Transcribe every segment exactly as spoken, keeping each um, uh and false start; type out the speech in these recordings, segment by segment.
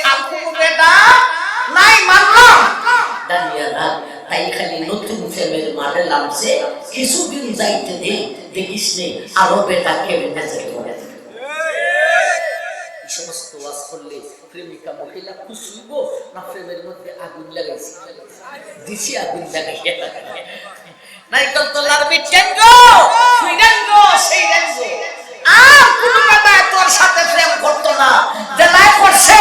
আর কুনু বেদা নাই মানলাম। জানিয়া রাখ, তাই খালি নতুন প্রেমের মাঝে লামছে, কিছুদিন যাইতে দে, দেখিস নে, আরো বেদা কেমনে যেতে পারে। এই সমস্ত ওয়াজ করলে প্রেমিকা মহিলা খুশি হইব না প্রেমের মধ্যে আগুন লাগাইছে? দিছি আগুন লাগাইয়া। নারিকল তলার বিটেঙ্গো, সুইডেঙ্গো, সেইডেঙ্গো। আর কুনু বেদায় তোর সাথে প্রেম করতো না। যেলায় করছে,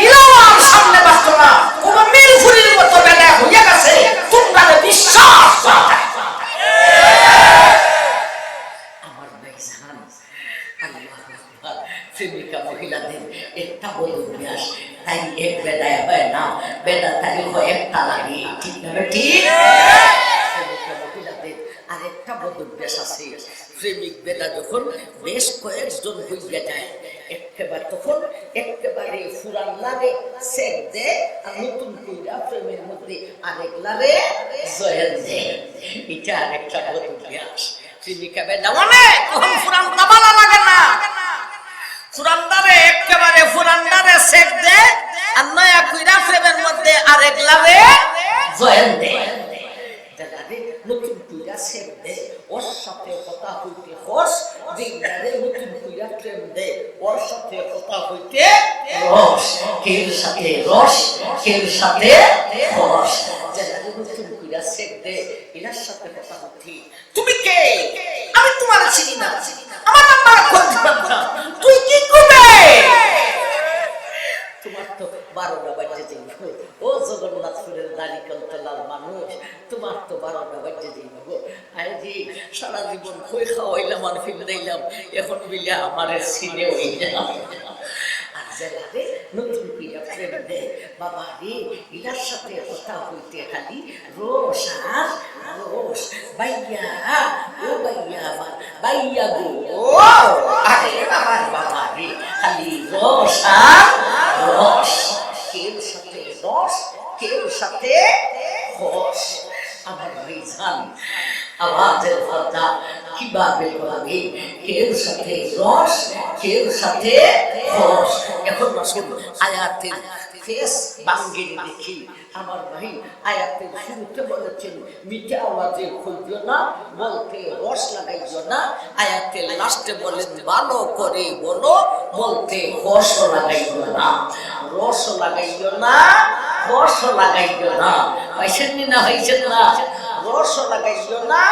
ইলাও আর সামনে বাঁচতো না। কুনু মিরপুরির মতো বেদায় হইয়া গেছে। তোমরা বিশ্বাস করো না। আমার ভাইজান, আল্লাহু আকবার। প্রেমিকা মহিলাদের একটা বদ অভ্যাস, তাই এক বেদায় হয় না, বেদা তাই হয় একটা লাগে, ঠিক না ঠিক? প্রেমিকা মহিলাদের আরেকটা বদ অভ্যাস আছে, প্রেমিক বেদা যখন বেশ কয়েকজন হইয়া যায়, একেবারে তখন একেবারে ফুরান লারে সেক দেয়, আর নতুন কইরা প্রেমের মধ্যে আরেক লারে জয়েন দেয়। এটা আরেকটা বদ অভ্যাস। প্রেমিকা বেদা অনেক, তখন ফুরানটা ভালা লাগে না। ফুরানটারে একেবারে ফুরানটারে সেক দে, আর নয়া কইরা প্রেমের মধ্যে আরেক লারে জয়েন দে। যেলারে নতুন কইরা সেক দে, ওর সাথে কথা হইতে হস, যেলারে নতুন কইরা প্রেম দে, ওর সাথে কথা হইতে রস, কেউর সাথে রস, কেউর সাথে হস। যেলারে নতুন কইরা সেক দে, এরার সাথে কথা হইতে তুমি কে? আমি তোমারে চিনি না। আমার নাম্বার কই দিবা না? তুই কি করবে? তোমার তো বারোটা বাজে যাইব। ও জগন্নাথপুরের নারিকল তলার মানুষ, তোমার তো বারোটা বাজে যাইব। আরে জি, সারা জীবন কই খাওয়াইলাম আর ফিন্দাইলাম, এখন বিলে আমারে চিনে হইলাম। আর যেলারে নতুন কইরা প্রেম দে, বাবা রে, এরার সাথে কথা হইতে খালি রস আর রস। ভাইয়া, ও ভাইয়া আমার, ভাইয়া গো, আরে আমার বাবা রে, খালি রস আর রস। কেউর সাথে রস, কেউর সাথে হস। আমার ভাইজান, আওয়াজের পর্দা কিভাবে করবে? কেউর সাথে রস, কেউর সাথে হস। এখন আসুন আয়াতের ফেস ভাঙ্গিয়ে দেখি। আমার ভাই, আয়াতের শুরুতে বলেছেন, মিঠা আওয়াজে কইও না, বলতে রস লাগাইও না। আয়াতের লাস্টে বলেন, ভালো করে বলো, বলতে হস লাগাইও না, রস লাগাইও না, হস লাগাইও না। পাইছেন নি না পাইছেন না? রস লাগাইও না,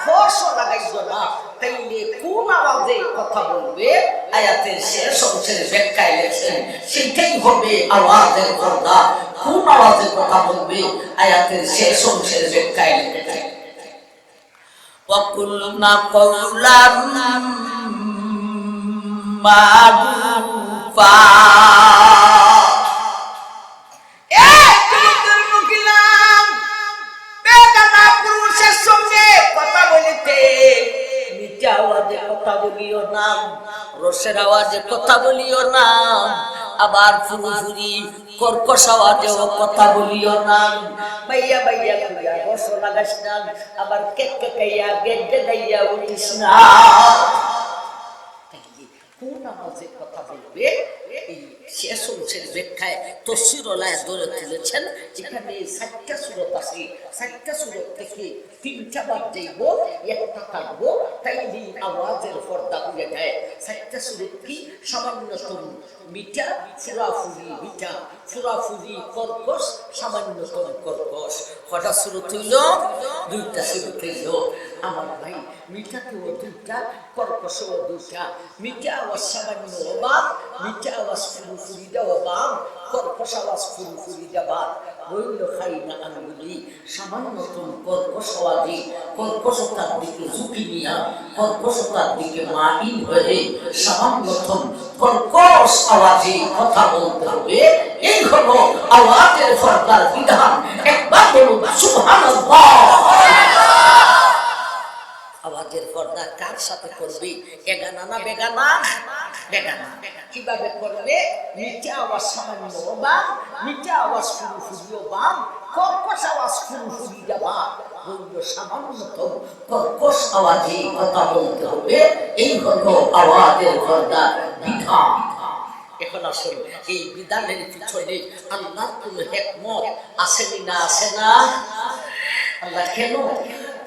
হস লাগাইও না। তাইলে কোন আওয়াজে কথা বলবে? আয়াতের শেষ অংশের ব্যাখ্যায় লেখছেন, সেটাই হবে আওয়াজের পর্দা। কোন আওয়াজে কথা বলবে? আয়াতের শেষ অংশের ব্যাখ্যায় লেখছেন, وقلن قولا معروفا। এ যুবকের মুখিলাম, বেগানা পুরুষের সঙ্গে কথা বলিতে মিঠা আওয়াজে কথা বলিও না, রসের আওয়াজে কথা বলিও না, আবার ফুরুফুরি কর্কশ আওয়াজেও কথা বলিও না। বাইয়া বাইয়া কইয়া রস লাগাস না, আবার কেক কেকাইয়া গেট গেদাইয়া উঠিস না। কোন আওয়াজে কথা বলবে? এই শেষ অংশের ব্যাখ্যায় তফসির ওলায় ধরে তুলেছেন, এখানে চারটা সুরত আছে, চারটা সুরত থেকে তিনটা বাদ যাইব, একটা থাকবো, তাইলে আওয়াজের পর্দা হয়ে যায়। চারটা সুরত কি? সামান্যতম মিঠা, ফুরাফুরি মিঠা, ফুরাফুরি কর্কশ, সামান্যতম কর্কশ। কটা সুরত হইল? দুইটা সুরত হইল। আমার ভাই, মিঠাতেও দুইটা, কর্কশও দুইটা। মিঠা আওয়াজ সামান্য অবাক, মিঠা আওয়াজ ফুরুফুরি দেওয়া বাম, কর্কশ আওয়াজ ফুরুফুরি দেওয়া বাম। রইল খাই না আঙ্গুলি, সামান্যতম কর্কশ আওয়াজে, কর্কশতার দিকে ঝুঁকি নিয়া, কর্কশতার দিকে মাইল হয়ে সামান্যতম কর্কশ আওয়াজে কথা বলতে হবে। এই হলো আওয়াজের পর্দার বিধান। একবার বলুন, সুবহানাল্লাহ। আওয়াজের পর্দা কার সাথে করবে? এগানা না বেগানা? বেগানা। কিভাবে করবে? মিঠা আওয়াজ সামান্য বাম, মিঠা আওয়াজ ফুরুফুরিও বাম, কর্কশ আওয়াজ ফুরুফুরি বাম। বলল সামান্যতম কর্কশ আওয়াজে কথা বলতে হবে। এই হলো আওয়াজের পর্দার বিধান। এখন আসুন, এই বিধানের পিছনে আল্লাহর কোনো হেকমত আছে নি না আছে না? আল্লাহ কেন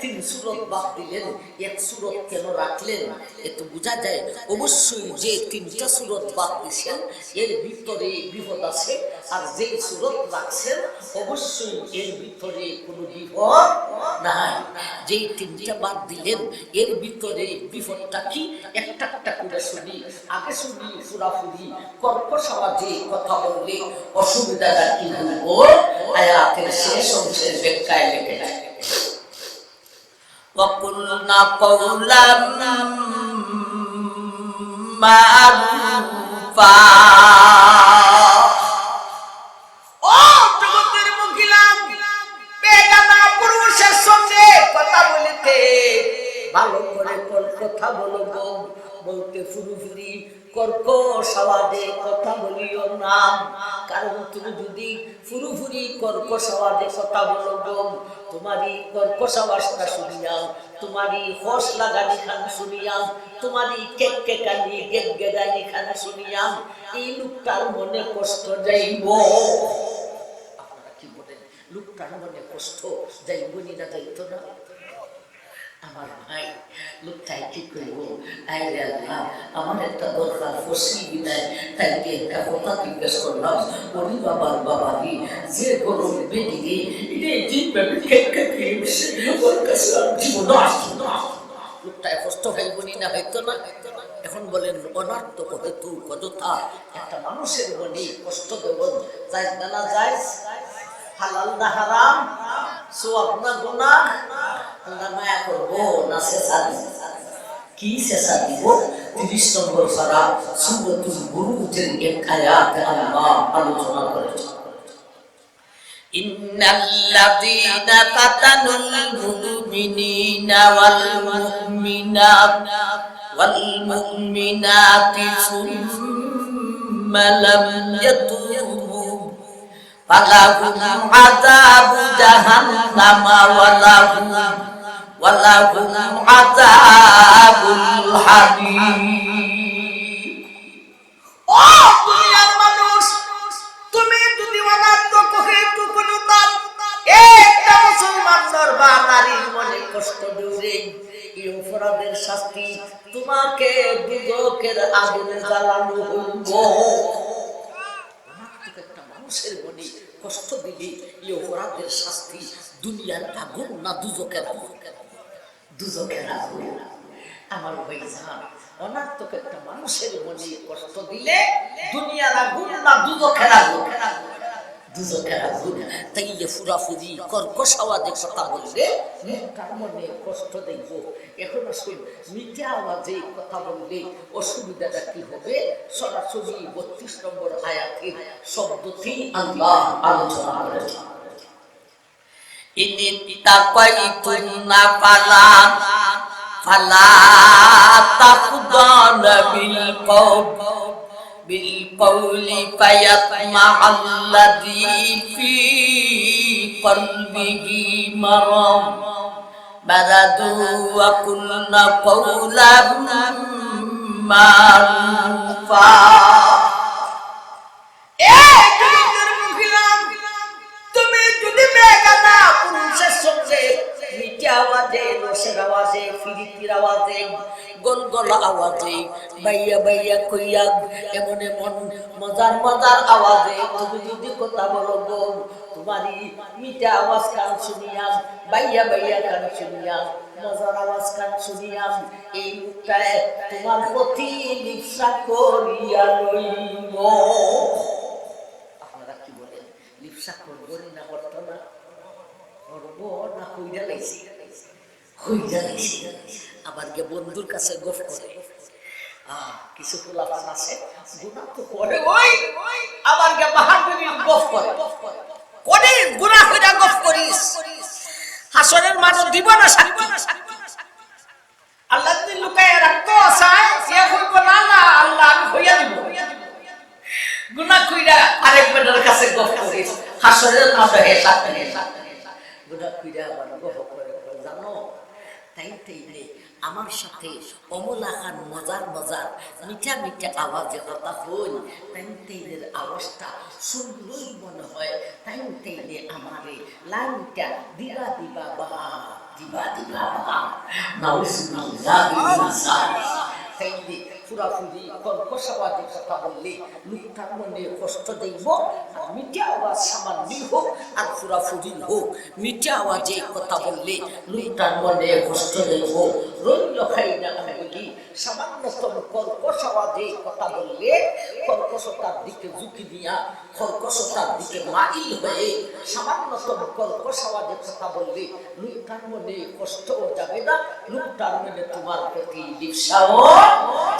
তিন সুরত বাদ দিলেন, এক সুরত কেন রাখলেন? এতে বুঝা যায় অবশ্যই যে তিনটা সুরত বাদ দিছেন এর ভিতরে বিপদ আছে, আর যেই সুরত রাখছেন অবশ্যই এর ভিতরে কোনো বিপদ নাই। যেই তিনটা বাদ দিলেন এর ভিতরে বিপদটা কি? একটা একটা করে শুনি। আগে শুনি ফুরাফুরি, কর্কশ আওয়াজে কথা বললে অসুবিধাটা কি হইব? আয়াতের শেষ অংশের ব্যাখ্যায় লেখে যায়, وقلن قولا معروفا। ও জগতের মহিলা, বেগানা পুরুষের সঙ্গে কথা বলিতে ভালো করে কর-, কথা বলো গো, বলতে ফুরুফুরি কর্কশ আওয়াজে কথা বলিও না। কারণ তুমি যদি ফুরুফুরি কর্কশ আওয়াজে কথা বলো গো, তোমার এই কর্কশ আওয়াজটা শুনিয়া, তোমার এই হস লাগানি খান শুনিয়া, তোমার এই কেক কেকানি গেট গেদানি খান শুনিয়া এই লোকটার মনে কষ্ট যাইব। আপনারা কি বলেন? লোকটার মনে কষ্ট যাইব নি না যাইতো না? আমার ভাই, লোকটায় কি কইব? আয় রে আল্লাহ, আমার একটা দরকার ফসি বিদায়, তাই কি একটা কথা জিজ্ঞেস করলাম। ওরে বাবার বাবা রে, যে গরম বেটি রে, এটা এই দিন ব্যাপী খেয়ে খেয়ে খেয়ে বসে, ওর কাছে আর জীবন আসতো না। লোকটায় কষ্ট খাইব নি না হইতো না? এখন বলেন, অনর্থক হেতু অযথা একটা মানুষের মনে কষ্ট দেব জায়েজ না না জায়েজ? হালাল না হারাম? সওয়াব না গুনাহ? আল্লাহ মায়া করব না ছেছা দিব? কি ছেছা দিব? তিরিশ নম্বর পারা, সূরাতুল বুরুজের এক আয়াতে আল্লাহ আলোচনা করেছেন। إن الذين فتنوا المؤمنين والمؤمنات والمؤمنات ثم لم يتوبوا فلهم عذاب جهنم ولهم ولهم عذاب الحريق. ও দুনিয়ার মানুষ, তুমি যদি অনর্থক হেতু কোনো কাম একটা মুসলমান নর বা নারীর মনে কষ্ট দেও রে, এই অপরাধের শাস্তি তোমাকে দুজখের আগুনে জ্বালানো হইব। অনর্থক একটা মানুষের মনে কষ্ট দিলে এই অপরাধের শাস্তি দুনিয়ার আগুন না দুজখের আগুন? দুজখের আগুন। আমার ভাইজান, অনর্থক একটা মানুষের মনে কষ্ট দিলে দুনিয়ার আগুন না দুজখের আগুন? দুজখের আগুন। তাইলে ফুরাফুরি কর্কশ আওয়াজে কথা বললে লোকটার মনে কষ্ট দেব। এখন আসুন, মিঠা আওয়াজে কথা বললে অসুবিধাটা কি হবে? সরাসরি বত্রিশ নম্বর আয়াতের শব্দটি আল্লাহ আলোচনা করেছেন। إن اتقيتن فلا، فلا تخضعن بالقول، بالقول فيطمع الذي في قلبه مرض، مرض، وقلن قولا معروفا। এ জগতের মহিলা, তুমি যদি বেগানা পুরুষের সঙ্গে মিঠা আওয়াজে, রসের আওয়াজে, ফিরিতির আওয়াজে, গলগলা আওয়াজে, বাইয়া বাইয়া কইয়া, এমন এমন মজার মজার আওয়াজে তুমি যদি কথা বলো গো, তোমার এই মিঠা আওয়াজ কান শুনিয়া, বাইয়া বাইয়া কান শুনিয়া, মজার আওয়াজ কান শুনিয়া, এই লোকটায় তোমার প্রতি লিপ্সা করিয়া লইব। আপনারা কি বলেন? লিপ্সা করব নি না করতো না? করব না, কইরা লাইছি, কইরা লাইছি। আবার গিয়া বন্ধুর কাছে গফ করে। আহ, কিছু পোলাপান আছে, গুনা তো করে, ওই আবার গিয়া বাহাদুরি গফ করে। করে গুনা কইরা গফ করিস, হাসরের মাঠে দিব না সাক্ষী। আল্লাহ যদি লুকাইয়া রাখতো চায়, ইয়া কইব, "না, না, আল্লাহ, আমি কইয়া দিব।" গুনা কইরা আরেক বেটার কাছে গফ করিস, হাসরের মাঠে হে সাক্ষী, হে সাক্ষী। গুনা কইরা আবার গফ করে, কয়, "জানো, তাই তাই রে, আমার সাথে অমলাখান মজার মজার মিঠা মিঠা আওয়াজে কথা কইন, তাইন তাইনের আওয়াজটা শুনলেই মনে হয় তাইন তাইনে আমারে লাইনটা দিবা দিবা বা, দিবা দিবা বা। নাউজুবিল্লাহ মিনাশ শাইতান। তাইলে ফুরাফুরি কর্কশ আওয়াজে কথা বললে লোকটার মনে কষ্ট দেইব, আর মিঠা আওয়াজ সামান্যই হোক আর ফুরাফুরি হোক, মিঠা আওয়াজে কথা বললে লোকটার মনে কষ্ট দেইব। রইল খাই না আমি বলি, সামান্যতম কর্কশ আওয়াজে কথা বললে, কর্কশতার দিকে ঝুঁকি দিয়া, কর্কশতার দিকে মাইল হয়ে, সামান্যতম কর্কশ আওয়াজে কথা বললে, লোকটার মনে কষ্টও যাবে না, লোকটার মনে তোমার প্রতি লিপ্সাও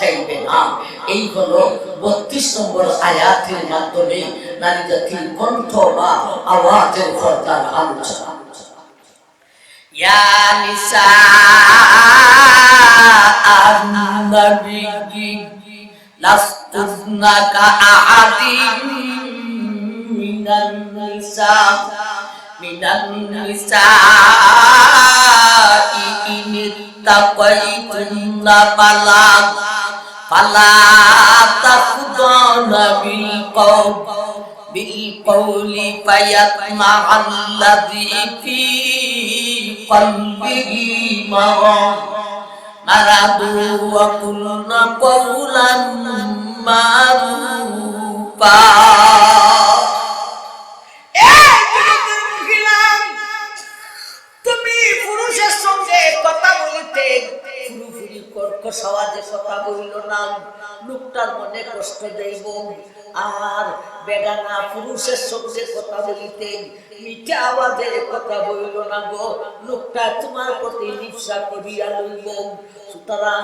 যাইবে না। এই হলো বত্রিশ নম্বর আয়াতের মাধ্যমে নারী জাতির কণ্ঠ বা আওয়াজের পর্দার আলোচনা। يا نساء النبي لستن كأحد من النساء، من النساء إن اتقيتن فلا، فلا تخضعن بالقول، بالقول فيطمع الذي في قلبه مرض، مرض وقلن قولا معروفا। এই যুবতী মহিলা, তুমি পুরুষের সঙ্গে কথা বলিতে ফুরুফুরি কর্কশ আওয়াজে কথা বইল না, লোকটার মনে কষ্ট দেইব। আর বেগানা পুরুষের সঙ্গে কথা বলিতে মিঠা আওয়াজে কথা বইল না গো, লোকটা তোমার প্রতি লিপ্সা করিয়া লইব। সুতরাং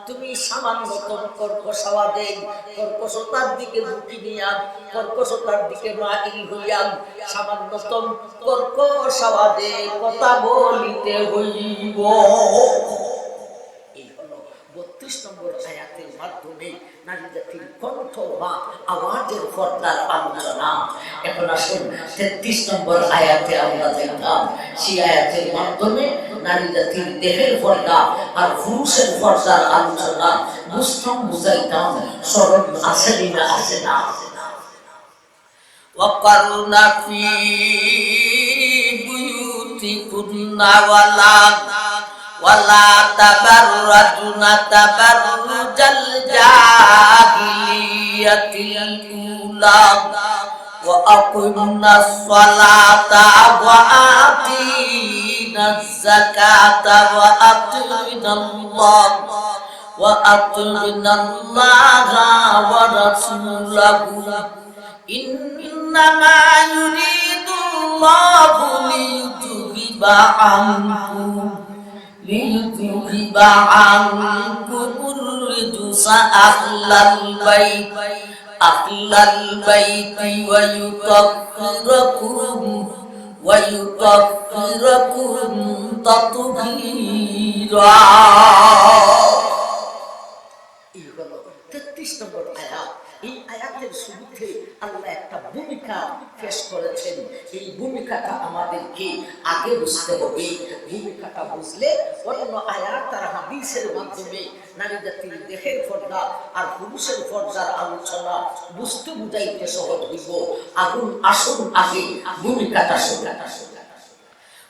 তুমি সামান্যতম কর্কশ আওয়াজে, কর্কশতার দিকে ঝুঁকি নিয়া, কর্কশতার দিকে মাইল হইয়া, সামান্যতম কর্কশ আওয়াজে কথা বলিতে হইব। এই হলো বত্রিশ নম্বর আয়াতের মাধ্যমে নারী জাতির কণ্ঠ বা আওয়াজের পর্দার আলোচনা। এখন আসুন তেত্রিশ নম্বর আয়াতে আমরা যাইতাম। সেই আয়াতের মাধ্যমে নারী জাতির দেহের পর্দা আর পুরুষের পর্দার আলোচনা বুঝতাম, বুঝাইতাম। স্মরণ আছে নি না, আছে না? وقرن في بيوتكن ولا، ولا تبرجن تبرج الجاهلية الأولى، وأقمن الصلاة وآتين الزكاة وأطعن الله، وأطعن الله ورسوله، إنما يريد الله ليذهب عنكم، ليذهب عنكم الرجس أهل البيت، أهل البيت ويطهركم، ويطهركم تطهيرا। এই হলো তেত্রিশ নম্বর আয়াত। এই আয়াতের শুরুতে আল্লাহ একটা ভূমিকা পেশ করেছেন। এই ভূমিকাটা আমাদেরকে আগে বুঝতে হবে। ভূমিকাটা বুঝলে অন্য আয়াত আর হাদিসের মাধ্যমে নারী জাতির দেহের পর্দা আর পুরুষের পর্দার আলোচনা বুঝতে বুঝাইতে সহজ হইব। আগুন আসুন আগে, ভূমিকাটা শুনুন।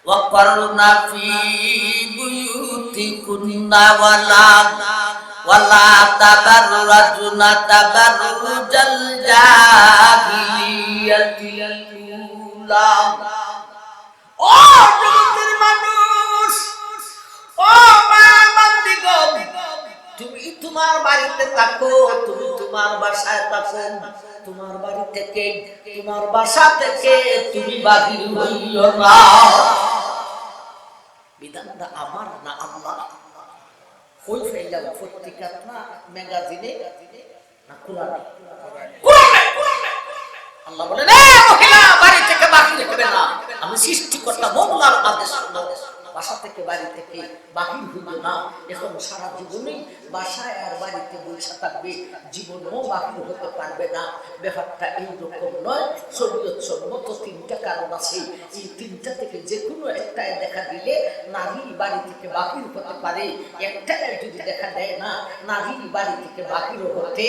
وقرن في بيوتكن ولا، ولا تبرجن تبرج الجاهلية الأولى. ও জগতের মানুষ, ও মা বান্দিগণ, তুমি তোমার বাড়িতে থাকো, তুমি তোমার বাসায় থাকো, তোমার বাড়ি থেকে, তোমার বাসা থেকে তুমি বাহির হইও না। বিধানটা আমার না আল্লাহ? কই পাইলাম? পত্রিকাত না, ম্যাগাজিনে না কোরআনে? কোরআনে। আল্লাহ বলেন, "এ মহিলা, বাড়ি থেকে বাহির হবে না, আমি সৃষ্টিকর্তা মওলার আদেশ।" বাসা থেকে, বাড়ি থেকে বাহির হইল না। এখন সারা জীবনই বাসায় আর বাড়িতে বসে থাকবে, জীবনও বাহির হতে পারবে না। ব্যাপারটা এইরকম নয়। শরীয়ত সম্মত তিনটা কারণ আছে, এই তিনটা থেকে যে কোনো একটায় দেখা দিলে নারী বাড়ি থেকে বাহির হতে পারে। একটায় যদি দেখা দেয় না, নারী বাড়ি থেকে বাহির হতে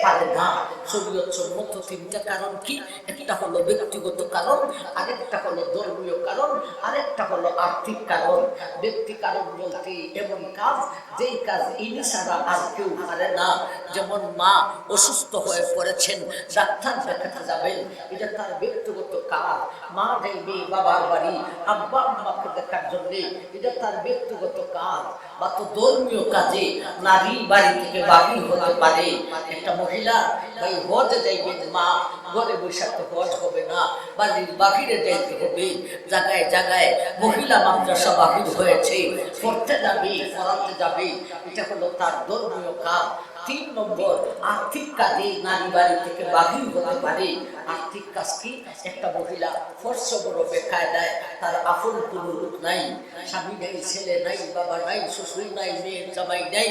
পারে না। শরীয়ত সম্মত তিনটা কারণ কি? একটা হলো ব্যক্তিগত কারণ, আরেকটা হলো ধর্মীয় কারণ, আরেকটা হলো আর্থিক কারণ। ব্যক্তি কারণ বলতে এমন কাজ, যেই কাজ ইনি ছাড়া আর কেউ পারে না। যেমন মা অসুস্থ হয়ে পড়েছেন, ডাক্তার দেখাতে যাবেন, এটা তার ব্যক্তিগত কাজ। মা যাইবে বাবার বাড়ি আব্বা আম্মাকে দেখার জন্য, এটা তার ব্যক্তিগত কাজ। বা তো ধর্মীয় কাজে নারী বাড়ি থেকে বাহির হতে পারে। একটা মহিলা ভাই হজে যাইবেন, মা ঘরে বসে তো হজ হবে না, বাড়ির বাহিরে যাইতে হবে। জায়গায় জায়গায় মহিলা মাদ্রাসা বাহির হয়েছে, পড়তে যাবে, পড়াতে যাবে, এটা হলো তার ধর্মীয় কাজ। তিন নম্বর, আর্থিক কাজে নারী বাড়ি থেকে বাহির হতে পারে। আর্থিক কাজ কি? একটা মহিলা ফর্স বড় বেকায়দায়, তার আপন কোনো লোক নাই, স্বামী নাই, ছেলে নাই, বাবা নাই, শ্বশুর নাই, মেয়ের জামাই নাই,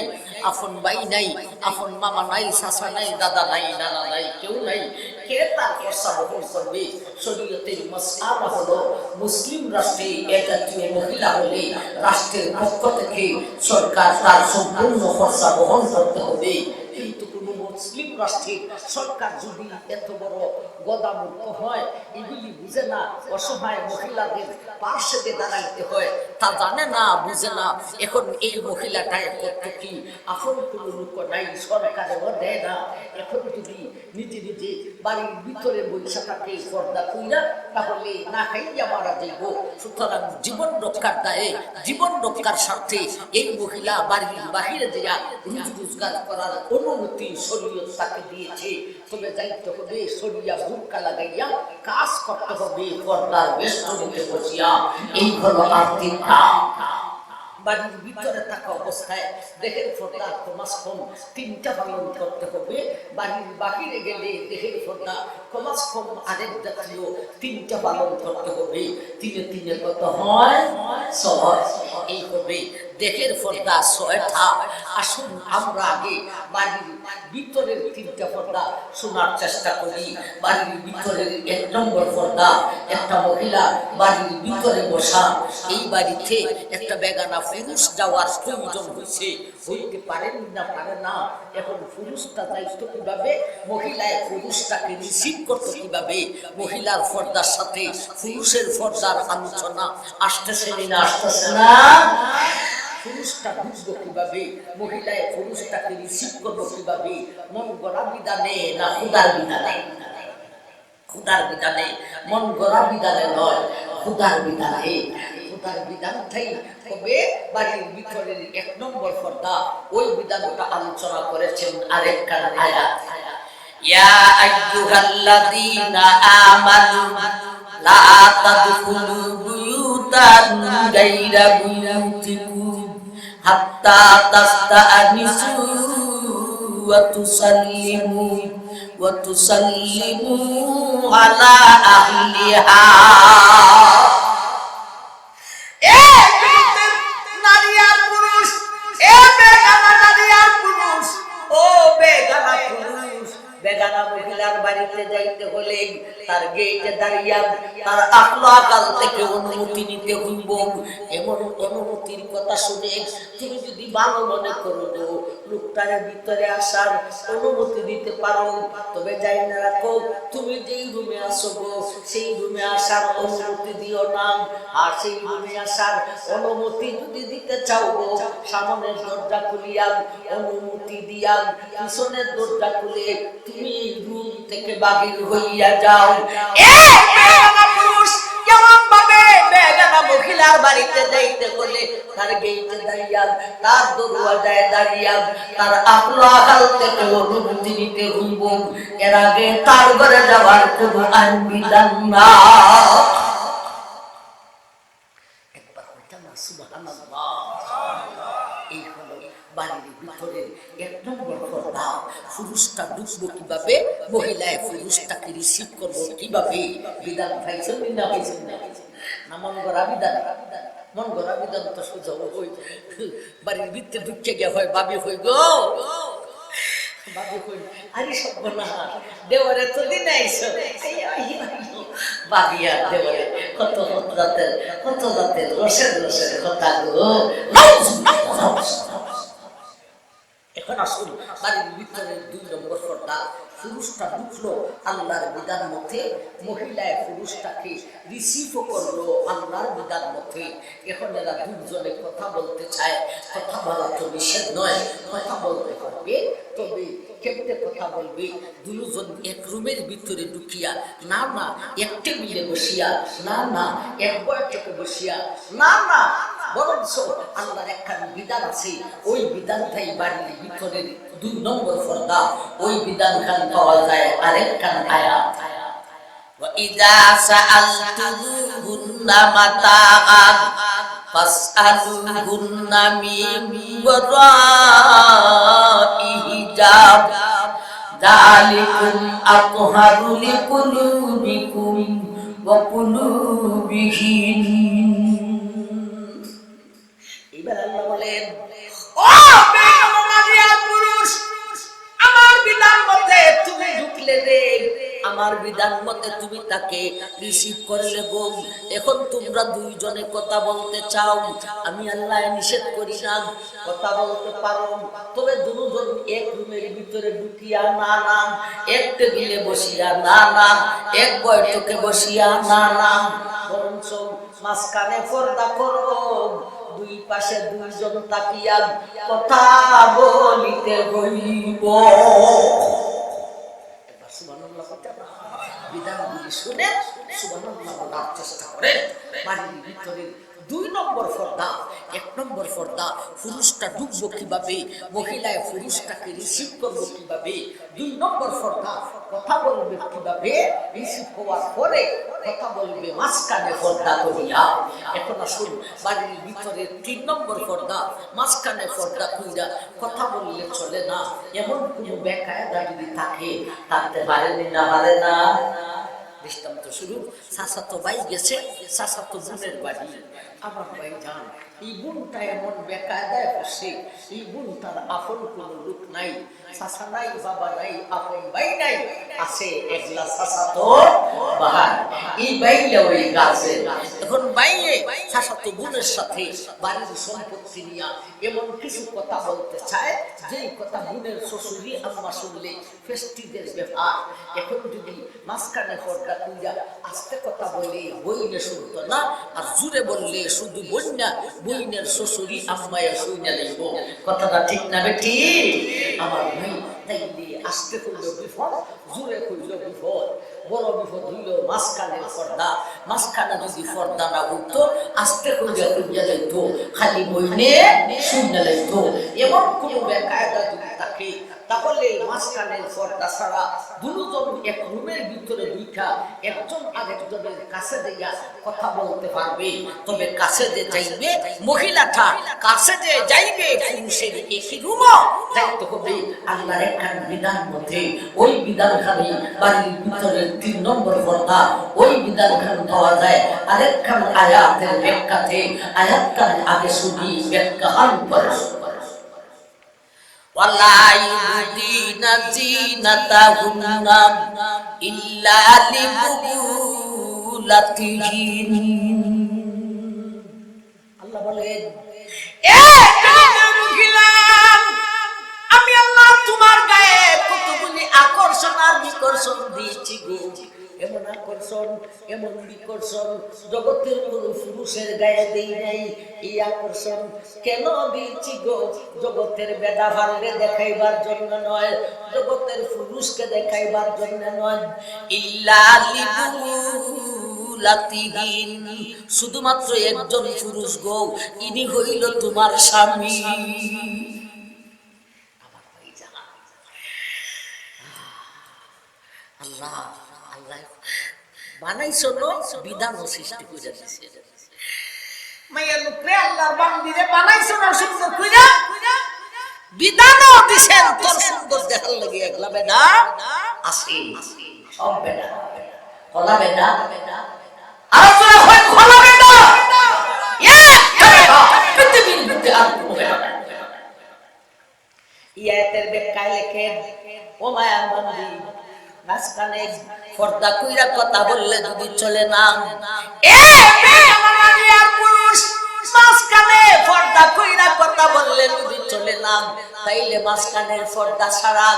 আপন ভাই নাই, আপন মামা নাই, চাচা নাই, দাদা নাই, নানা নাই, কেউ নাই। কে তার খরচা বহন করবে? শরীয়তের মাসআলা হলো, মুসলিম রাষ্ট্রে এ জাতীয় মহিলা হলে রাষ্ট্রের পক্ষ থেকে সরকার তার সম্পূর্ণ খরচা বহন করতে হবে। কিন্তু কোনো মুসলিম রাষ্ট্রের সরকার যদি এত বড় গদামূর্খ হয়, এগুলি বুঝে না, অসহায় মহিলাদের পাশে যে দাঁড়াইতে হয়, তা জানে না, বুঝে না। এখন এই মহিলাটায় করত কি? আপন কোনো লোক নাই, সরকারেও দেয় না। এখন যদি নিজে নিজে বাড়ির ভিতরে বইসা থাকে পর্দা কইরা, তাহলে না খাইয়া মারা যাইব। সুতরাং জীবন রক্ষার দায়ে, জীবন রক্ষার স্বার্থে এই মহিলা বাড়ির বাহিরে যাইয়া রুজি রোজগার করার অনুমতি শরীয়ত তাকে দিয়েছে। তবে যাইতে হবে শরিয়া বুরকা লাগাইয়া, কাজ করতে হবে পর্দার বেষ্টনীতে বসিয়া। এই হলো আর্থিক কাজ। বাড়ির ভিতরে থাকা অবস্থায় দেহের পর্দা কমাস কম তিনটা পালন করতে হবে। বাড়ির বাহিরে গেলে দেহের পর্দা কমাস কম আরেক জাতীয় তিনটা পালন করতে হবে। তিনে তিনে কত হয়? ছয়। এই হবে দেহের পর্দা ছয়টা। আসুন আমরা আগে বাড়ির ভিতরের তিনটা পর্দা শোনার চেষ্টা করি। বাড়ির ভিতরের এক নম্বর পর্দা, একটা মহিলা বাড়ির ভিতরে বসা, এই বাড়িতে একটা বেগানা পুরুষ যাওয়ার প্রয়োজন হইছে, হইতে পারেন না, পারে না। এখন পুরুষটা যাইতো কিভাবে? মহিলায় পুরুষটাকে রিসিভ করতো কিভাবে? মহিলার পর্দার সাথে পুরুষের পর্দার আলোচনা আসতেছে নি না আসতেছে না? পুরুষটা ঢুকবো কিভাবে? মহিলায় পুরুষটাকে রিসিভ করবো কিভাবে? মন গড়া বিধানে না খুদার বিধানে? খুদার বিধানে, মন গড়া বিধানে নয়, খুদার বিধানে। খুদার বিধানটাই হবে বাড়ির ভিতরের এক নম্বর পর্দা। ওই বিধানটা আলোচনা করেছেন আরেকখান আয়াত। يا أيها الذين آمنوا لا تدخلوا بيوتا غير بيوتكم حتى تستأنسوا وتسلموا وتسلموا على أهلها। এ পৃথিবীর নারী আর পুরুষ, এ বেগানা নারী আর পুরুষ, ও বেগানা পুরুষ, বেগানা মহিলার বাড়িতে যাইতে হলে তার গেইটে দাঁড়িয়া তার আহলো আকাল থেকে অনুমতি নিতে হইব। এমন অনুমতির কথা শুনে তুমি যদি ভালো মনে করো গো, লোকটারে ভিতরে আসার অনুমতি দিতে পারো, তবে জাইনা রাখো, তুমি যেই রুমে আছো গো, সেই রুমে আসার অনুমতি দিও না। আর সেই রুমে আসার অনুমতি যদি দিতে চাও গো, সামনের দরজা খুলিয়া অনুমতি দিয়া পিছনের দরজা খুলে তুমি এই রুম থেকে বাহির হইয়া যাও। এ বেগানা পুরুষ এমন ভাবে বেগানা মহিলার বাড়িতে যাইতে হলে তার গেইটে দাঁড়িয়া, তার দরওয়াজায় দাঁড়িয়া, তার আহলো আকাল থেকে অনুমতি নিতে হইব। এর আগে তার ঘরে যাওয়ার কোনো আইন বিধান না। একবার কইতা না, সুবহানাল্লাহ। এই হলো বাড়ির ভিতরে এক নম্বর পর্দা। পুরুষটা ঢুকবো কিভাবে, মহিলায় পুরুষটাকে রিসিভ করবো কিভাবে, বিধান পাইছেন না পাইছেন না? না মন গড়া বিধান? মন গড়া বিধান তো সোজা অয়। বাড়ির ভিতরে ঢুকে গিয়া কয়, "ভাবি কই গো?" ভাবি কই, আরে সর্বনাশ, দেওরে তো দিন আইছো। আইয়ো, আইয়ো, আইয়ো। ভাবি আর দেওরে কত কত জাতের, কত জাতের রসের রসের কথা গো। এখন আসুন, বাড়ির ভিতরে দুই নম্বর পর্দা। পুরুষটা ঢুকলো আল্লাহর বিধান মতে, মহিলায় পুরুষটাকে receive করলো আল্লাহর বিধান মতে। এখন এরা দুজনে কথা বলতে চায়, কথা বলা তো নিষেধ নয়, কথা বলতে পারবে, তবে কেমনে কথা বলবে? দুজন এক রুমের ভিতরে ঢুকিয়া, না না, এক টেবিলে বসিয়া, না না, এক বৈঠকে বসিয়া, না না, বরঞ্চ আল্লাহর একখান বিধান আছে, ওই বিধানটাই বাড়ির ভিতরের দুই নম্বর পর্দা, ওই বিধানখান পাওয়া যায় আরেকখান আয়াত। وإذا سألتموهن متاعا فاسألوهن من وراء حجاب ذلكم أطهر لقلوبكم وقلوبهم। এবার আল্লাহ বলেন, "ও বেঈমান নারী আর পুরুষ, আমার বিধান মতে তুমি ঢুকলে রে, আমার বিধান মতে তুমি তাকে receive করলে গো। এখন তোমরা দুইজনে কথা বলতে চাও, আমি আল্লাহ নিষেধ করি না, কথা বলতে পারো, তবে দুজন এক রুমের ভিতরে ঢুকিয়া না না, এক টেবিলে বসিয়া না না, এক বৈঠকে বসিয়া না না, বরঞ্চ মাঝখানে পর্দা করো, দুই পাশে দুইজন তাকিয়া কথা বলিতে হইব।" একবার সুবহানাল্লাহ কইতে না? বিধানগুলি শুনে সুবহানাল্লাহ বলার চেষ্টা করে। বাড়ির ভিতরে দুই নম্বর পর্দা, এক নম্বর পর্দা, পুরুষটা ঢুকবো কিভাবে, মহিলায় পুরুষটাকে receive করবো কিভাবে, দুই নম্বর পর্দা, কথা বলবে কিভাবে, receive হওয়ার পরে কথা বলবে মাঝখানে পর্দা করিয়া। এখন আসুন, বাড়ির ভিতরে তিন নম্বর পর্দা, মাঝখানে পর্দা কইরা কথা বললে চলে না, এমন কোনো বেকায়দা যদি থাকে, থাকতে পারেনি, না পারে না? দৃষ্টান্ত স্বরূপ, চাচাতো ভাই গেছে চাচাতো বোনের বাড়ি, আমার ভাই যান, এই বোনটা এমন বেকায়দায় পড়ছে, এই বোনটার আপন কোনো লোক নাই, চাচা নাই, বাবা নাই, আপন ভাই নাই, আছে একলা চাচাতো ভাই। এই ভাইটা ওই গাছে। এখন ভাইয়ে চাচাতো বোনের সাথে বাড়ির সম্পত্তি নিয়া এমন কিছু কথা বলতে চায়, যেই কথা বোনের শ্বশুরি আম্মা শুনলে প্রেস্টিজের ব্যাপার। এখন যদি মাঝখানে পর্দা কইরা আস্তে কথা বলে, বইনে শুনতো না, আর জুরে বললে শুধু বইন না, বইনের শ্বশুরি আম্মায় শুনে লইব। কথাটা ঠিক না বেটি? আমার ভাই, তাইলে আস্তে কইলেও বিপদ, জুরে কইলেও বিপদ। বড় বিপদ হইল মাঝখানের পর্দা। মাঝখানে যদি পর্দা না হইতো, আস্তে কইরা কইয়া যাইতো, খালি বইনে শুনে লইতো। এমন কোনো বেকায়দা যদি থাকে, তাহলে মাঝখানের পর্দা ছাড়া দুজন এক রুমের ভিতরে ঢুকা একজন আরেকজনের কাছে যাইয়া কথা বলতে পারবে। তবে কাছে যে যাইবে মহিলাটা, কাছে যে যাইবে পুরুষের একই রুমো যাইতে হবে আল্লাহর একখান বিধান মতে। ওই বিধানখানি বাড়ির ভিতরের তিন নম্বর পর্দা, ওই বিধানখান পাওয়া যায় আরেকখান আয়াতের ব্যাখ্যাতে। আয়াতখান আগে শুনি, ব্যাখ্যাখান পরে শুনি। ولا يبدين زينتهن إلا لبعولتهن। আল্লাহ বলেন, "এ মহিলা, আমি আল্লাহ তোমার গায়ে কতগুলি আকর্ষণ আর বিকর্ষণ দিয়েছি গো, এমন আকর্ষণ, এমন বিকর্ষণ জগতের কোনো পুরুষের গায়ে দেই নাই। এই আকর্ষণ কেন দিয়েছি গো? জগতের বেদাফাররে দেখাইবার জন্য নয়, জগতের পুরুষকে দেখাইবার জন্য নয়। ইল্লা লিবুলাতিহিন, শুধুমাত্র একজন পুরুষ গো, ইনি হইল তোমার স্বামী।" আল্লাহ, আল্লাহ বানাইছইন, বিধানও সৃষ্টি কইরা দিছে। মাইয়া লোকরে, আল্লাহর বান্দিরে বানাইছইন সুন্দর কইরা, বিধানও দিছেন তোর সুন্দর দেখার লাগি। একলা বেটা আছে, সব বেটা, কলা বেটা, আর তোরা হয় কলা বেটা। পৃথিবীর বুকে আর কোনো হয় না। এই আয়াতের ব্যাখ্যায় লেখেন, ও মায়ার বান্দি, মাঝখানে পর্দা কইরা কথা বললে যদি চলে না, এ মেয়ে আমার নারী আর পুরুষ, মাঝখানে পর্দা কইরা কথা বললে যদি চলে না, তাইলে মাঝখানের পর্দা ছাড়া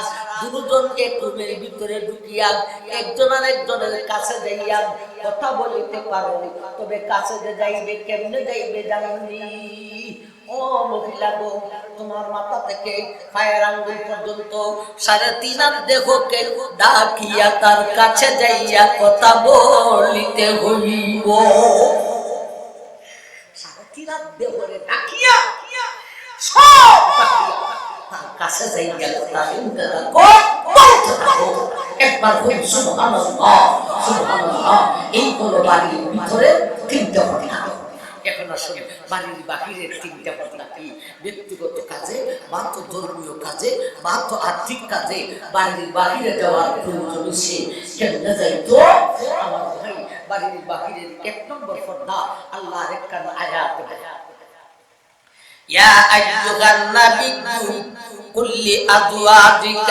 দুজন এক রুমের ভিতরে ঢুকিয়া একজন আর একজনের কাছে যাইয়া কথা বলিতে পারো। তবে কাছে যে যাইবে, কেমনে যাইবে জানোনি? ও মহিলা গো, তোমার মাথা থেকে পায়ের আঙ্গুল পর্যন্ত সাড়ে তিন হাত দেহকে ডাকিয়া তার কাছে যাইয়া কথা বলিতে হইব। সাড়ে তিন হাত দেহরে ডাকিয়া, সব ডাকিয়া, তার কাছে যাইয়া কথা শুনতে থাকো, বলতে থাকো। একবার বলুন, সুবহানাল্লাহ, সুবহানাল্লাহ। এই হলো বাড়ির ভিতরে তিনটা কথা। এখন আসুন, বাড়ির বাহিরের তিনটা কথা কি? ব্যক্তিগত কাজে, বা তো ধর্মীয় কাজে, বা তো আর্থিক কাজে বাড়ির বাহিরে যাওয়ার প্রয়োজন হইছে। কেমনে যাইতো? আমার ভাই, বাড়ির বাহিরের এক নম্বর পর্দা, আল্লাহর একখান আয়াত। يا أيها النبي قل لأزواجك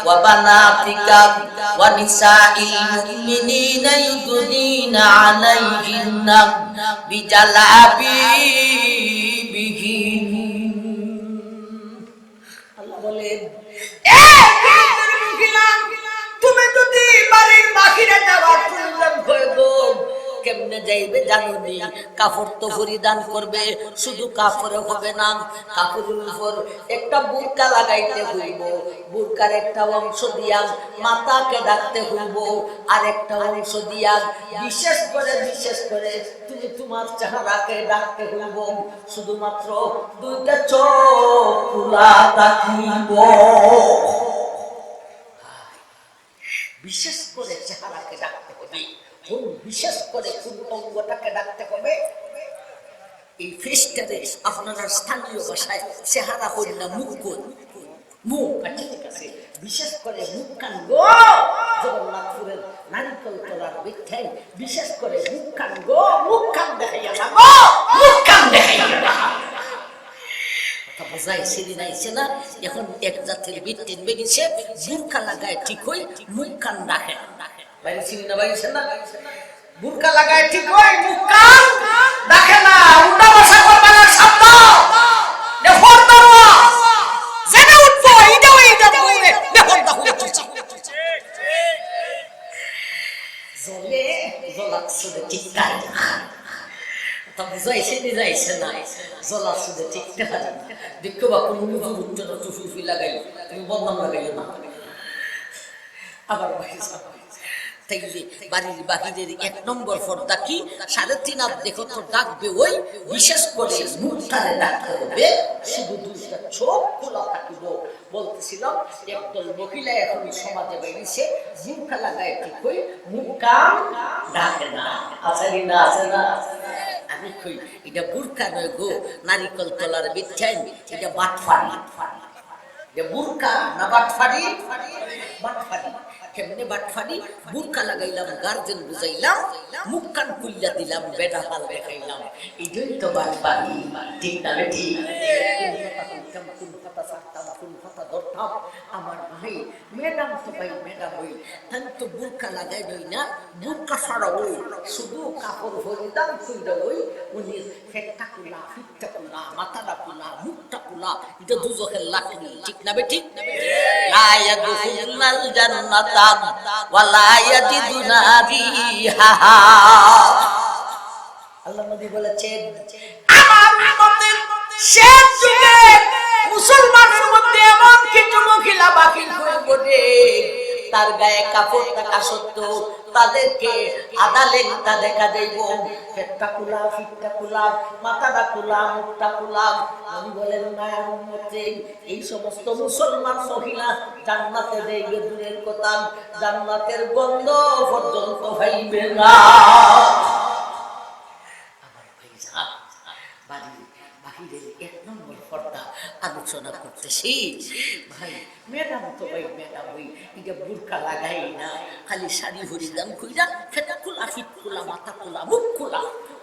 وبناتك ونساء المؤمنين يدنين عليهن من جلابيبهن। আল্লাহ বলেন, এ পৃথিবীর মহিলা, তুমি যদি বাড়ির বাহিরে যাওয়ার প্রয়োজন হয় গো, কেমনে যাইবে জানো নি? কাপড় তো পরিধান করবে, শুধু কাপড়ে হবে না, কাপড়ের উপর একটা বুরকা লাগাইতে হইব, বুরকার একটা অংশ দিয়া মাথাকে ঢাকতে হইব, আর একটা অংশ দিয়া বিশেষ করে, বিশেষ করে তুমি তোমার চেহারাকে ঢাকতে হইব, শুধুমাত্র দুইটা চোখ খোলা থাকিব। বিশেষ করে চেহারাকে ঢাকতে হবে। কোন বিশেষ করে কোন অঙ্গটাকে ঢাকতে হবে? এই ফিরিস্তারে আপনারা স্থানীয় ভাষায় চেহারা কইন না, মুখ কইন। মুখ, আচ্ছা, ঠিক আছে। বিশেষ করে মুখখান গো, জগন্নাথপুরের নারিকেল তলার বিঠাই, বিশেষ করে মুখখান গো, মুখখান দেখাইয়া না গো, মুখখান দেখাইয়া না। কথা বুঝাইছে নি, নাইছে না? এখন এক জাতের বিটিন বেরিয়েছে, বুরকা লাগায় ঠিক হই, মুখখান রাখে না। বাইরে চিনি না, বাইরে না। বুরকা লাগায় ঠিক হই, মুখখান রাখে না। উল্টা ভাষা করবা না, শব্দ। বেপর্দার ওয়াজ। যেটা উঠবো, এটাও এটা বলবে, বেপর্দা হয়ে চলছে। জ্বলে, জ্বলাক শুধু ঠিক তাই না। তা বুঝাইছে নি, যাইছে না? জ্বলাক শুধু ঠিক তাই না। দেখো বা, কোন হুজুর উঠছে না, টুপি লাগাই, তুমি বদনাম লাগাইও না। আবার বাইরে যাও। তাইলে বাড়ির বাহিরের এক নম্বর পর্দা কি? সাড়ে তিন হাত দেহ তো ঢাকবে ওই, বিশেষ করে মুখটারে ঢাকতে হবে, শুধু দুইটা চোখ খোলা থাকিব। বলতেছিলাম, একদল মহিলা এখন সমাজে বেরিয়েছে, বুরকা লাগায় ঠিক হই, মুখখান ঢাকে না। আছে কি না? আছে না? আমি কই, এটা বুরকা নয় গো, নারিকেল তলার বিঠাই, এটা বাটফারি। যে বুরকা না বাটফারি? বাটফারি। কেমনে বাটফারি? বুরকা লাগাইলাম, গার্জেন বুঝাইলাম, মুখখান খুইল্লা দিলাম, বেটা হাল দেখাইলাম, এটাই তো বাটফারি। ঠিক না বেঠিক? কোন কথা কইতাম, কোন কথা ছাড়তাম, কোন কথা ধরতাম? আমার ভাই, ম্যাডাম তো ভাই ম্যাডাম ওই, তাই তো বুরকা লাগাই নই না, বুরকা ছাড়া ওই, শুধু কাপড় পরিধান কইরা ওই, উনি পেটটা খোলা, পিঠটা খোলা, মাথাটা খোলা, মুখটা খোলা, এটা দুজখের লাকড়ি, ঠিক না বেঠিক? لا يدخلن الجنة ولا يجدن ريحها। আল্লাহর নবী বলেছেন, আমার উম্মতের শেষ যুগে মুসলমানের মধ্যে এমন কিছু মহিলা বাকি হইব রে, তার গায়ে কাপড় থাকা সত্ত্বেও তাদেরকে আধা লেংটা দেখা যাইব, পেটটা খোলা, পিঠটা খোলা, মাথাটা খোলা, মুখটা খোলা। নবী বলেন, মায়ার উম্মতে, এই সমস্ত মুসলমান মহিলা জান্নাতে যাইবে দূরের কথা, জান্নাতের গন্ধ পর্যন্ত পাইবে না। আমার ভাইজান, বাড়ির বাহিরের এক নম্বর পর্দা আলোচনা করতেছি। ভাই, ম্যাডাম তো ভাই ম্যাডাম ওই, এটা বুরকা লাগাই না, খালি শাড়ি পরিধান কইরা, পেট খোলা, পিঠ খোলা, মাথা খোলা, মুখ খোলা।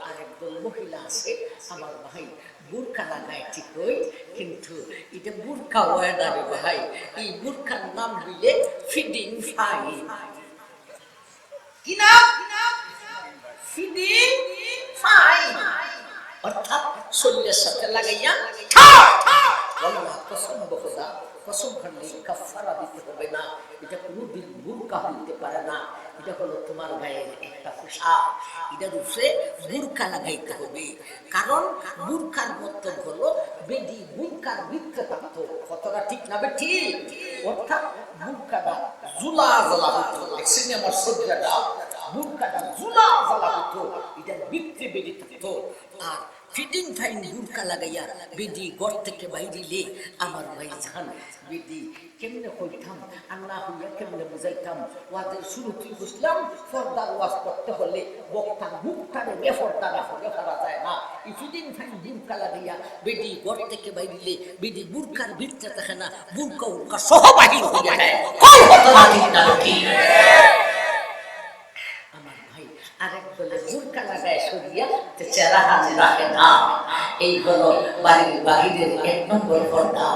আরেক দল মহিলা আছে, আমার ভাই, বুরকা লাগায় ঠিকই, কিন্তু ইটা বুরকা অয় না রে ভাই, ই বুরকার নাম অইলে ফিডিং ফাইন। কি নাম? Feeding fine. অর্থাৎ শরীরের সাথে লাগাইয়া ঠা, ঠা, আল্লাহ কসম বখুদা, কসম খালি কাফফারা দিতে হবে না। এটা কোনোদিন বুরকা হইতে পারে না। এটা হলো তোমার গায়ের একটা পোশাক, এটার উপরে বুরকা লাগাইতে হবে। কারণ বুরকার মতলব হলো বেটি বুরকার ভিতরে থাকতো। কথাটা ঠিক না বেঠিক? অর্থাৎ বুরকাটা জুলা জুলা হতো। দেখছেন আমার সজ্জাটা? বুরকাটা জুলা জুলা হতো, এটার ভিতরে বেটি থাকতো। আর ফিডিং ফাইন বুরকা লাগাইয়া বেটি ঘর থেকে বাইরিলে, আমার ভাইজান, বেটি কেমনে কইতাম আর না হইয়া কেমনে বুঝাইতাম? ওয়াজের শুরুতেই বুঝলাম, পর্দার ওয়াজ করতে হলে বক্তার মুখটারে বেপর্দা না করে পারা যায় না। ই ফিডিং ফাইন বুরকা লাগাইয়া বেটি ঘর থেকে বাইরিলে বেটি বুরকার ভিতরে থাকে না, বুরকা উরকা সহ বাহির হইয়া যায়। কও কথা না ঠিক না ঠিক? আমার ভাই, আরেক দলে বুরকা লাগায় সরিয়া, তে চেহারা হাতে রাখে না। এই হলো বাড়ির বাহিরের এক নম্বর পর্দা।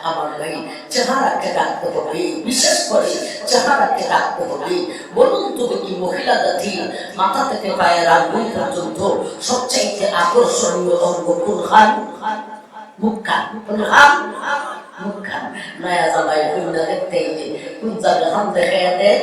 আমার ভাই, চেহারাকে রাখতে হবে, বিশেষ করে চেহারাকে রাখতে হবে। বলুন তো দেখি, মহিলা জাতি মাথা থেকে পায়ের আঙ্গুল পর্যন্ত সবচাইতে আকর্ষণীয় অঙ্গ কোনখান? মুখখান। কোনখান? মুখখান। নয়া জামাই কইন্যা দেখতে অইলে কোন জাগাখান দেখাইয়া দেয়?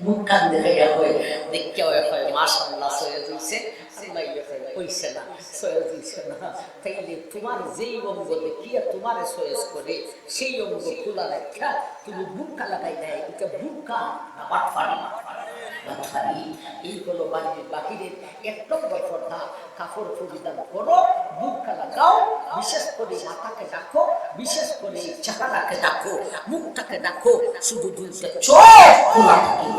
মুখখান দেখাইয়া কয়। দেখিয়া অয় কয়, "মাশাআল্লাহ, সয়েজ অইছে।" আর মাইয়ে কয়, "অইছে না, সয়েজ অইছে না।" তাইলে তোমার যেই অঙ্গ দেখিয়া তোমারে সয়েজ করে, সেই অঙ্গ খোলা রাখিয়া তুমি বুরকা লাগাইলায়, ইটা বুরকা না বাটপারি? বাটপারি। এই হলো বাড়ির বাহিরের এক নম্বর পর্দা। কাপড় পরিধান করো, বুরকা লাগাও, বিশেষ করে মাথাকে ঢাকো, বিশেষ করে চেহারাকে ঢাকো, মুখটাকে ঢাকো, শুধু দুইটা চোখ খোলা থাকিব।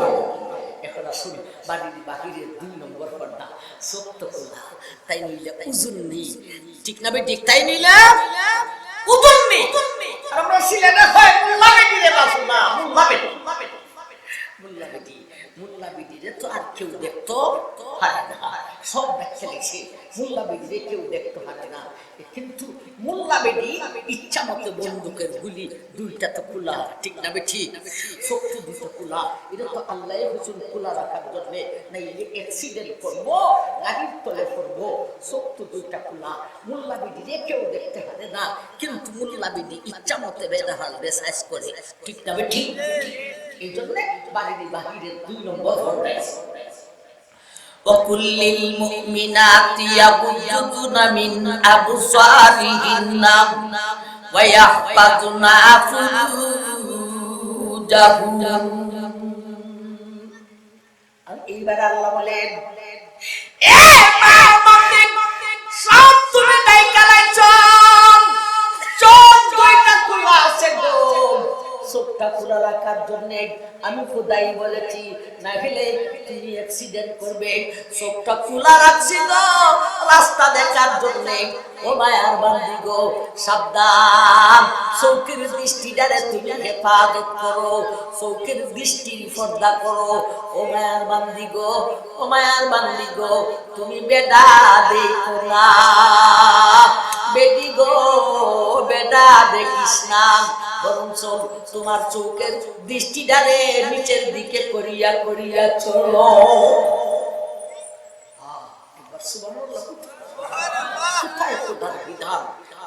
এখন আসুন বাড়ির বাহিরের দুই নম্বর পর্দা, চোখ তো খোলা, তাই নইলে ওজন নেই। ঠিক না বেঠিক? তাই নইলে ওজন নেই। আর আমরা সিলেটে হয় মোল্লা বেটি রে বাসু না, মোল্লা বেটি। মোল্লা বেটি, মোল্লা বেটিরে তো আর কেউ দেখতো পারে না, সব দেখতে গেছে। মোল্লা বেটিরে কেউ দেখতে পারে না, কিন্তু মোল্লা বেটি ইচ্ছা মতো বন্দুকের গুলি দুইটা তো খোলা, ঠিক না বেঠিক? চোখ তো দুইটা খোলা, এটা তো আল্লাহ হুকুম খোলা রাখার জন্য, নাইলে অ্যাক্সিডেন্ট করবো, গাড়ির তলে পড়বো। চোখ তো দুইটা খোলা, মোল্লা বেটিরে কেউ দেখতে পারে না, কিন্তু মোল্লা বেটি ইচ্ছা মতো বেদাহাল বেসাইজ করে, ঠিক না বেঠিক? এই জন্য বাড়ির বাহিরের দুই নম্বর পর্দায়। وكل المؤمنات يغضضن من أبصارهن ويحفظن فروجهن. আর এইবার আল্লাহ বলেন, "এ মা, মমিন, সব তুমি ঢাইকা লাইছো, চোখ দুইটা খোলা আছে গো, চোখটা খোলা রাখার জন্য আমি খোদাই বলেছি, না হলে তুমি অ্যাক্সিডেন্ট করবে। চোখটা খোলা রাখছি গো, রাস্তা দেখার জন্য।" ও মায়ার বান্দি গো, সাবধান, চোখের দৃষ্টিটারে তুমি হেফাজত করো, চোখের দৃষ্টির পর্দা করো। ও মায়ার বান্দি গো, ও মায়ার বান্দি গো, তুমি বেদা দেখো না, বেটি গো, বেদা দেখিস না, বরঞ্চ তোমার চোখের দৃষ্টিটারে নিচের দিকে করিয়া করিয়া চলো। আহ, একবার সুবহানাল্লাহ। কোথায় খোদার বিধান?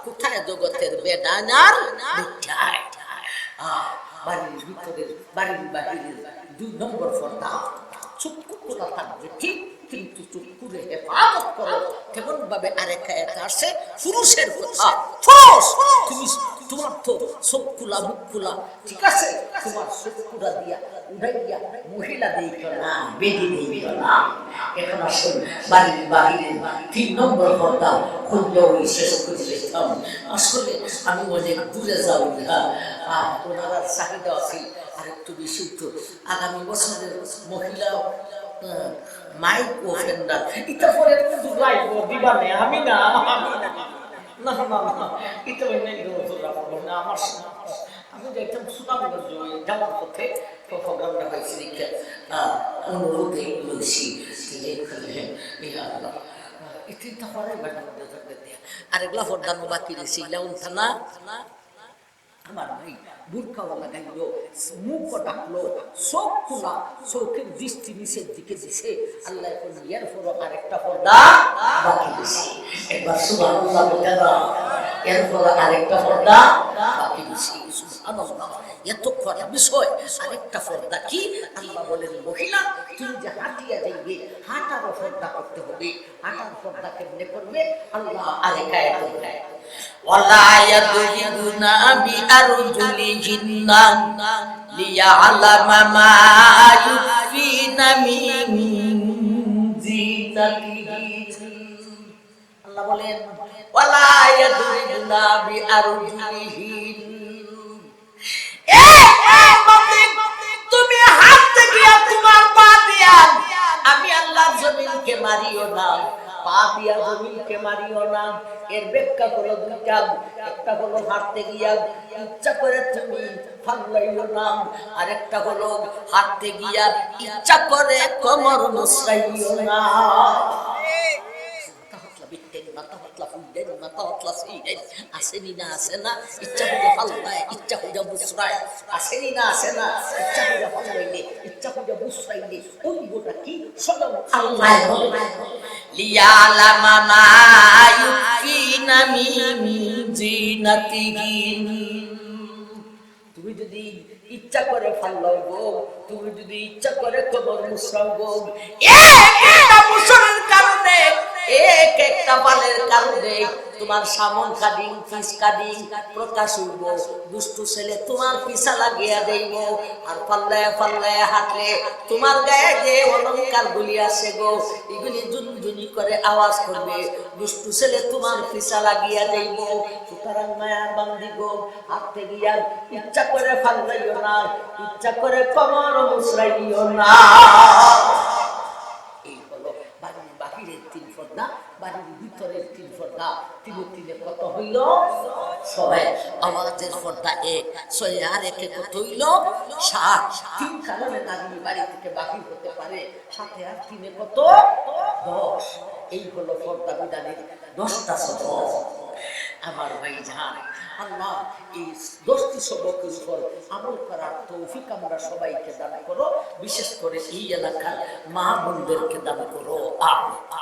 কোথায় জগতের বেদানার বিচার? আহ, বাড়ির ভিতরের, বাড়ির বাহিরের দুই নম্বর পর্দা। চক্ষু খোলা থাকবে ঠিক, কিন্তু চক্ষুরে হেফাজত করো। তেমন ভাবে আরেক আয়াত আছে, পুরুষের কথা। পুরুষ, তুমি, তোমার তো চোখ খোলা, মুখ খোলা, ঠিক আছে, তোমার চক্ষুটা দিয়া উঠাইয়া মহিলা দেইতো না, বেটি দেইতো না। এখন আসুন বাড়ির বাহিরে তিন নম্বর পর্দা খুললেও শেষ করে দিতাম। আসলে আমি অনেক দূরে যাওয়া, আর ওনারার চাহিদা আছে আর একটু বেশি। তো আগামী বছরের মহিলা, আহ, মাইক অফেন্ডার, এটা পরে একটু দূর রাখবো, দিবা নে, আমি না, আমি না। না, না, না, এটা অন্য কেউ দূর রাখবো না, আমার সময়। আমি যাইতাম সুনামগঞ্জ, ওই যাওয়ার পথে প্রোগ্রামটা পাইছি দেখে, আহ, অনুরোধে বলছি, যে, ইয়া আল্লাহ। ইটা করে বাড়ি মধ্যে থাকবে দিয়া। আর এগুলা পর্দা নু বাকি রইছে, ইলা উঠা না। আমার ভাই বুরকাও লাগাইলো, মুখও ঢাকলো, চোখ খোলা, চোখের দৃষ্টি নিচের দিকে দিছে। আল্লাহ এখন এর পরও আরেকটা পর্দা বাকি দিছে। একবার সুবহানাল্লাহ বলতে না, এর পরও আরেকটা পর্দা বাকি দিছে। সুবহানাল্লাহ, এত কড়া বিষয়। আরেকটা পর্দা কি? আল্লাহ বলেন, মহিলা, তুমি যে হাঁটিয়া যাইবে, হাঁটারও পর্দা করতে হবে। হাঁটার পর্দা কেমনে করবে? আল্লাহ আরেক আয়াতে বলেন, ولا يضربن بأرجلهن ليعلم ما يخفين من زينتهن। আল্লাহ বলেন, ولا يضربن بأرجلهن। এ, এ, তুমি হাঁটতে গিয়া তোমার পা দিয়া আমি আল্লাহর জমিনকে মারিও না, পা দিয়া জমিনকে মারিও না। এর ব্যাখ্যা হলো দুইটা। একটা হলো হাঁটতে গিয়া ইচ্ছা করে তুমি ফাল্লাইও না, আরেকটা হলো হাঁটতে গিয়া ইচ্ছা করে কোমর মুচড়াইও না। মাথা পাতলা বিট্টেন, মাথা পাতলা ফুইডেন, মাথা পাতলা সিডেন। আছে নি না, আছে না? ইচ্ছা করে ফাল্লায়, ইচ্ছা করে মুচড়ায়। আছে নি না, আছে না? ইচ্ছা করে ফাল্লাইলে, ইচ্ছা করে মুচড়াইলে, ওই গোটা কি? স্বয়ং আল্লাহ বলে, ليعلم ما يخفين من زينتهن। তুমি যদি ইচ্ছা করে ফাল্লাও গো, তুমি যদি ইচ্ছা করে কোমর মুচড়াও গো, এক একটা মুচড়ের কারণে, এক একটা ফালের কারণে তোমার সামন কাটিং, পিছ কাটিং প্রকাশ হইব। দুষ্টু ছেলে তোমার পিছা লাগিয়া যাইব। আর ফাল্লায় ফাল্লায় হাঁটলে তোমার গায়ে যে অলংকার গুলি আছে গো, এগুলি জুনজুনি করে আওয়াজ করবে। দুষ্টু ছেলে তোমার পিছা লাগিয়া যাইব। সুতরাং মায়ার বান্দি গো, হাঁটতে গিয়া ইচ্ছা করে ফাল্লাইও না, ইচ্ছা করে কোমর মুচড়াইও না। এই হলো বাড়ির বাহিরের তিন পর্দা, বাড়ির ভিতরের তিন পর্দা, তিনে তিনে কত হইল? ছয়। আওয়াজের পর্দা এক, ছয় আর একে কত হইল? সাত। তিন কারণে নারী বাড়ি থেকে বাহির হতে পারে, সাথে আর তিনে কত? দশ। এই হলো পর্দা বিধানের দশটা সবক। আমার ভাইজান, আল্লাহ এই দশটি সবকের উপর আমল করার তৌফিক আমরা সবাইকে দান করো, বিশেষ করে এই এলাকার মা বোনদেরকে দান করো। আমিন।